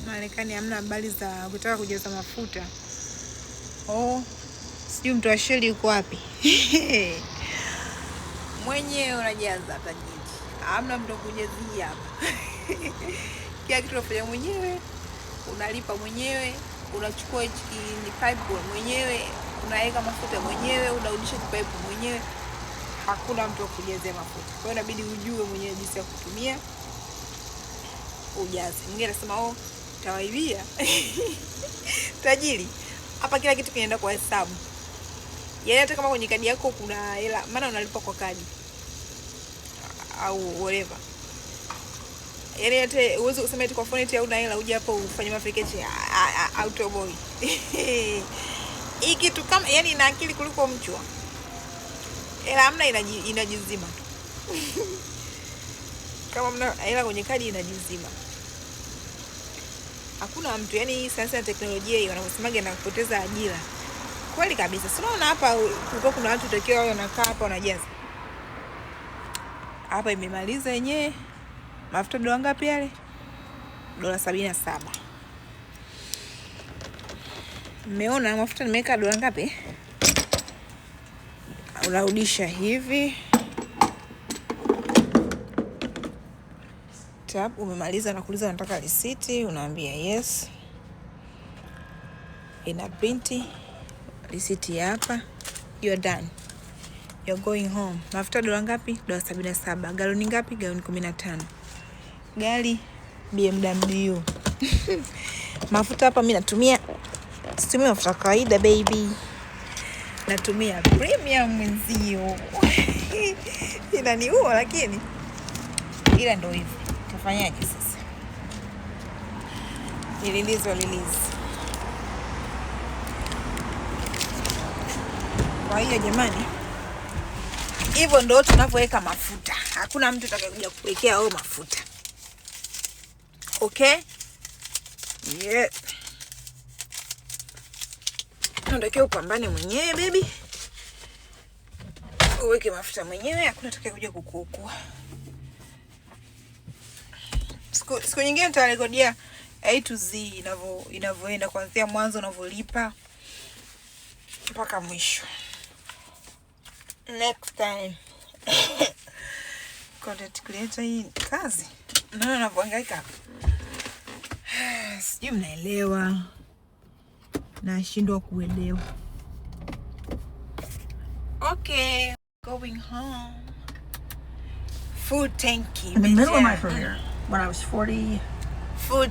Marekani hamna habari za kutaka kujaza mafuta. Oh, sijui mtu wa Shell yuko wapi? Mwenyewe unajaza, tajiri. Hamna mtu kujazia hapa. Kila kitu unafanya mwenyewe, unalipa mwenyewe, unachukua hichi ni pipe mwenyewe, unaweka mafuta mwenyewe, unarudisha pipe mwenyewe. Hakuna mtu wa kujazia mafuta. Kwa hiyo inabidi ujue mwenyewe jinsi ya kutumia ujaze. Mwingine anasema, "Oh, tawaibia." Tajiri, hapa kila kitu kinaenda kwa hesabu. Yaani hata kama kwenye kadi yako kuna hela, maana unalipa kwa kadi au whatever. Yaani hata uweze kusema eti kwa phone eti hauna hela uje hapo ufanye mafiketi autoboy. Hii kitu kama, yani, ina akili kuliko mchwa. Hela hamna, inajizima tu. Kama mna hela kwenye kadi, inajizima. Hakuna mtu, yani hii sayansi na teknolojia hii wanavyosemaga na kupoteza ajira. Kweli kabisa. Si unaona hapa kulikuwa kuna watu takiwa wao wanakaa hapa wanajaza. Hapa imemaliza yenyewe. Mafuta dola ngapi yale? Dola 77. Mmeona mafuta nimeweka dola ngapi? Unarudisha hivi. Tap, umemaliza na kuuliza nataka risiti, unaambia yes. Ina print risiti hapa. You are done. You're going home. Mafuta dola ngapi? Dola 77. Galoni ngapi? Galoni 15. Gari BMW. Mafuta hapa mi natumia, situmii mafuta kawaida, baby, natumia premium mwenzio. Inaniua lakini, ila ndo hivyo, tafanyaje sasa? Nililizo lilizi. Kwa hiyo jamani, hivyo ndo tunavyoweka mafuta. Hakuna mtu atakayekuja kuwekea wewe mafuta. Okay? Yeah. Unatakiwa upambane mwenyewe, baby, uweke mafuta mwenyewe, hakuna atakayekuja kukuokoa. Siku nyingine nitarekodia A to Z inavyoenda kuanzia mwanzo unavyolipa mpaka mwisho. Next time. Content creator, hii kazi naona navyohangaika hapa, sijui mnaelewa, nashindwa kuelewa. Okay, going home. Full tanki. In the middle of my career, when I was 40, Full